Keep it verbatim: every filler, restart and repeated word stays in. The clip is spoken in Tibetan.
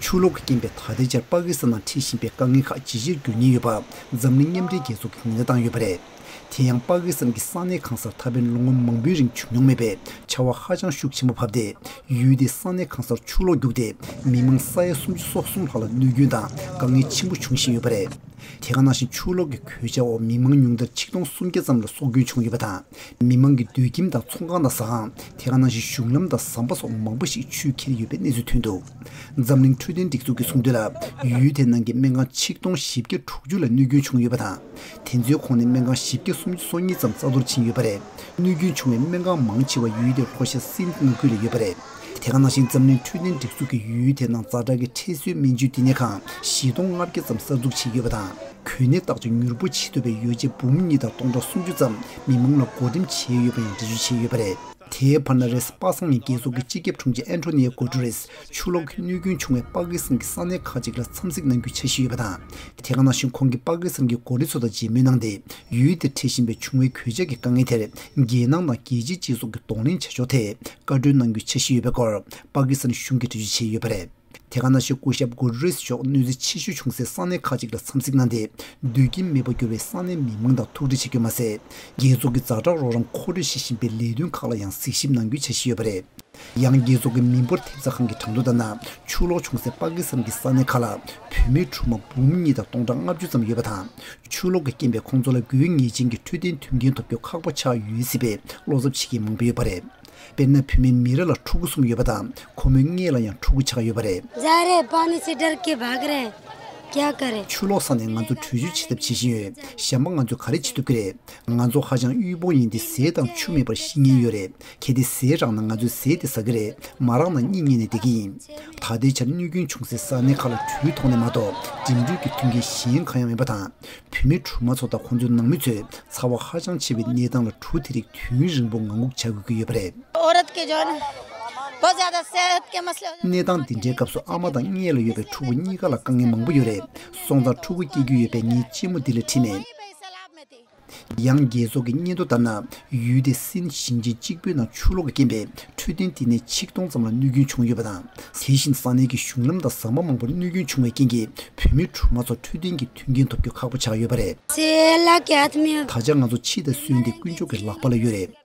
ཆུ་ལོག་གི་རྐྱེན་པས་ད་ལྟའི་ཆར་པ་ཀི་སི་ཐན་ནང་འཕྲད་བཞིན་པའི་དཀའ་ངལ་ཁག་ཇེ་ཆེར་འགྱུར་ཉེན་ཡོད་པ་འཛམ་གླིང་མཉམ་འབྲེལ་རྒྱལ་ཚོགས་ཀྱིས་ཉེན་བརྡ་བཏང་ཡོད་པ་རེད། དེ་ཡང་པ་ཀི་སི་ཐན་གྱི་ས་གནས་གང་སར་ད་ཕན་ལོ་ངོ་མང་པོའི་རིང་བྱུང་མྱོང་མེད་པའི་ཆར་བ་ཧ་ཅང་ཤུགས་ཆེན་པོ་བབས་ཏེ། ཡུལ་དེའི་ས་གནས་གང་སར་ཆུ་ལོག་རྒྱུགས་ཏེ་མི་མང་ས་ཡ་སུམ་ཅུ་སོ་གསུམ་ལྷག་ལ་གནོད་སྐྱོན་དང་དཀའ་ངལ་ཆེན་པོ་བྱུང་བཞིན་ཡོད་པ་རེད། དེ་ག་ནང་བཞིན་ཆུ་ལོག་གི་གོད་ཆག་འོག་མི་མང་ཉུང་མཐར་ཆིག་སྟོང་སུམ་བརྒྱ་ཙམ་ལ་སྲོག་སྐྱོན་བྱུང་ཡོད་པ་དང་། མི་མང་གི་སྡོད་ཁྱིམ་དང་ཚོང་ཁང་དང་ཟ་ཁང་། དེ་ག་ནང་བཞིན་གཞུང་ལམ་དང་ཟམ་པ་སོགས་མང་པོ་ཞིག་ཆུས་ཁྱེར་ཡོད་པའི་གནས་ཚུལ་ཐོན་འདུག་འཛམ་གླིང་འཕྲོད་བསྟེན་སྒྲིག་འཛུགས་ཀྱིས་གསུངས་དོན་ལ། ཡུལ་དེའི་ནང་གི་སྨན་ཁང་ཆིག་སྟོང་བཞི་བརྒྱ་དྲུག་ཅུ་ལ་གནོད་སྐྱོན་བྱུང་ཡོད་པ་དང་། དེ་ཚོའི་ཁོངས་ནས་སྨན་ཁང་བཞི་བརྒྱ་སུམ་ཅུ་སོ་གཉིས་ཙམ་རྩ་གཏོར་ཕྱིན་ཡོད་པ་རེད། གནོད་སྐྱོན་བྱུང་བའི་སྨན་ཁང་མང་ཆེ་བ་ཡུལ་དེའི་ལྷོ་ཤར་སིན་མངའ་ཁུལ་ལ་ཡོད་པ་རེད། དེ་ག་ནང་བཞིན་འཛམ་གླིང་འཕྲོད་བསྟེན་སྒྲིག་འཛུགས་ཀྱིས་ཡུལ་དེའི་ནང་ཛ་དྲག་གི་འཕྲལ་སེལ་སྨན་བཅོས་བསྟི་གནས་ཁང་བཞི་སྟོང་ལྔ་བརྒྱ་ཙམ་གསར་འཛུགས་བྱས་ཡོད་པ་དང་། གོ་གནས་བརྟག་དཔྱད་མྱུར་པོ་བྱེད་ཐུབ་པའི་ཡོ་བྱད་འབུམ་གཉིས་དང་སྟོང་ཕྲག་སུམ་ཅུ་ཙམ་མི་མང་ལ་བགོ་འགྲེམས་བྱས་ཡོད་པ་ཡང་འགྲེལ་བརྗོད་བྱས་ཡོད་པ་རེད། དེའི་བར་ན་རེས་པ་སངས་ཉིན་རྒྱལ་ཚོགས་ཀྱི་སྤྱི་ཁྱབ་དྲུང་ཆེ་ཨན་ཐོ་ནི་ཡ་གོ་ཏྲེ་རེས་ཆུ་ལོག་གི་གནོད་སྐྱོན་བྱུང་བའི་པ་ཀི་སི་ཐན་གྱི་ས་གནས་ཁག་ཅིག་ལ་འཚམས་གཟིགས་གནང་རྒྱུའི་འཆར་གཞི་ཡོད་པ་དང་། དེ་ག་ནང་བཞིན་ཁོང་གིས་པ་ཀི་སི་ཐན་གྱི་འགོ་ཁྲིད་ཚོ་དང་མཇལ་མོལ་གནང་སྟེ། ཡུལ་དེར་འཕྲད་བཞིན་པའི་བྱུང་བའི་གོད་ཆག་གི་དཀའ་ངལ་དེར་རྒྱལ་ནང་དང་རྒྱལ་སྤྱིའི་སྤྱི་ཚོགས་ཀྱིས་གདོང་ལེན་བྱ་ཕྱོགས་ཐད་བཀའ་འཁྲོལ་གནང་རྒྱུའི་འཆར་གཞི་ཡོད་པའི་སྐོར་པ་ཀི་སི་ཐན་གཞུང་གིས་འགྲེལ་བརྗོད་བྱས་ཡོད་པ་རེད། དེ་ག་ནང་བཞིན་སྐུ་ཞབས་གོ་ཏྲེ་རེས་མཆོག་གནོད་འཚེ་ཆེ་ཤོས་བྱུང་སའི་ས་གནས་ཁག་ཅིག་ལ་འཚམས་གཟིགས་གནང་སྟེ། སྡོད་ཁྱིམ་མེད་པར་གྱུར་བའི་ས་གནས་མི་མང་དང་ཐུག་འཕྲད་བྱེད་རྒྱུ་མ་ཟད། རྒྱལ་ཚོགས་ཀྱི་ཛ་དྲག་རོགས་རམ་མཁོ་སྤྲོད་བྱེད་བཞིན་པའི་ལས་དོན་ཁག་ལ་ཡང་གཟིགས་ཞིབ་གནང་རྒྱུའི་འཆར་གཞི་ཡོད་པ་རེད། ཡང་རྒྱལ་ཚོགས་ཀྱི་མི་འབོར་ཐེབས་རྩ་ཁང་གི་གྲངས་ཐོ་ལྟར་ན། ཆུ་ལོག་བྱུང་སའི་པ་ཀི་སི་ཐན་གྱི་ས་གནས་ཁག་ལ་བུད་མེད་སྦྲུམ་མ་འབུམ་གཉིས་དང་སྟོང་ཕྲག་ལྔ་བཅུ་ཙམ་ཡོད་པ་དང་། ཆུ་ལོག་གི་རྐྱེན་པས་ཁོང་ཚོ་ལ་དགོས་ངེས་ཅན་གྱི་འཕྲོད་བསྟེན་མཐུན་རྐྱེན་ཐོབ་རྒྱུ་ཁག་པོ་ཆགས་ཡོད་སྲིད་པའི་བློ་འཚབ་བྱེད་མཁན་མང་པོ་ཡོད་པ་རེད། དཔེར་ན། བུད་མེད་མི་ར་ལ་ཕྲུ་གུ་གསུམ་ཡོད་པ་དང་། ཁོ་མོའི་མངལ་ལ་ཡང་ཕྲུ་གུ་ཆགས་ཡོད་པ་རེད། जा रहे, पानी से डर के भाग रहे हैं, क्या करें? ཆུ་ལོག་ས་ནས་ང་ཚོ་བྲོས་བྱོལ་བྱེད་ཐབས་བྱེད་བཞིན་ཡོད། གཞན་པ་ང་ཚོས་ག་རེ་བྱེད་ཐུབ་ཀྱི་རེད། ང་ཚོ་ཧ་ཅང་དབུལ་པོ་ཡིན་ཏེ། ཟས་དང་ཆུ་མེད་པར་ཤི་ཉེན་ཡོད་རེད། གལ་ཏེ་ཟས་རག་ན་ང་ཚོས་ཟས་དེ་ཟ་གི་རེད། མ་རག་ན་གཉིད་ཉལ་ནས་བསྡད་ཀྱི་ཡིན། ད་ལྟའི་ཆར་གནོད་སྐྱོན་བྱུང་སའི་ས་གནས་ཁག་ལ་གྲུའི་ཐོག་ནས་མ་གཏོགས་འགྲིམ་འགྲུལ་གྱི་མཐུན་རྐྱེན་གཞན་གང་ཡང་མེད་པ་དང་། བུད་མེད་སྦྲུམ་མ་ཚོ་དང་ཁོང་ཚོའི་ནང་མི་ཚོས་ཚ་བ་ཧ་ཅང་ཆེ་བའི་གནས་སྟངས་ལ་གྲུ་དེ་རིགས་དུས་ཡུན་རིང་པོ་ངང་སྒུག་བྱ་དགོས་ཀྱི་ཡོད་པ་རེད། औरत के जो है ना, बहुत ज्यादा सेहत के मसले हो जाते हैं। གནས་སྟངས་འདི་འདྲའི་སྐབས་སུ་ཨ་མ་དང་མངལ་ལ་ཡོད་པའི་ཕྲུ་གུ་གཉིས་ཀ་ལ་དཀའ་ངལ་མང་པོ་ཡོད་རེད། སོང་ཙང་ཕྲུ་གུ་སྐྱེ་རྒྱུ་ཡོད་པའི་ངའི་གཅེན་མོ་འདི་ལ་ཁྲིད་ནས། ཡང་རྒྱལ་ཚོགས་ཀྱི་སྙན་ཐོ་ལྟར་ན། ཡུལ་དེ་སིན་ཞིང་ཆེན་གཅིག་པུའི་ནང་ཆུ་ལོག་གི་རྐྱེན་པས་འཕྲོད་བསྟེན་བསྟི་གནས་ཆིག་སྟོང་ཙམ་ལ་གནོད་སྐྱོན་བྱུང་ཡོད་པ་དང་། དེ་བཞིན་ས་གནས་ཀྱི་གཞུང་ལམ་དང་ཟམ་པ་མང་པོར་གནོད་སྐྱོན་བྱུང་བའི་རྐྱེན་གྱིས། བུད་མེད་སྦྲུམ་མ་ཚོ་འཕྲོད་བསྟེན་གྱི་མཐུན་རྐྱེན་ཐོབ་རྒྱུ་ཁག་པོ་ཆགས་ཡོད་པ་རེད། से अल्लाह के हाथ में है। ད་ཆ་ང་ཚོ་འཆི་དང་གསོན་དེ་དཀོན་མཆོག་གི་ལག་པ་ལ་ཡོད་རེད།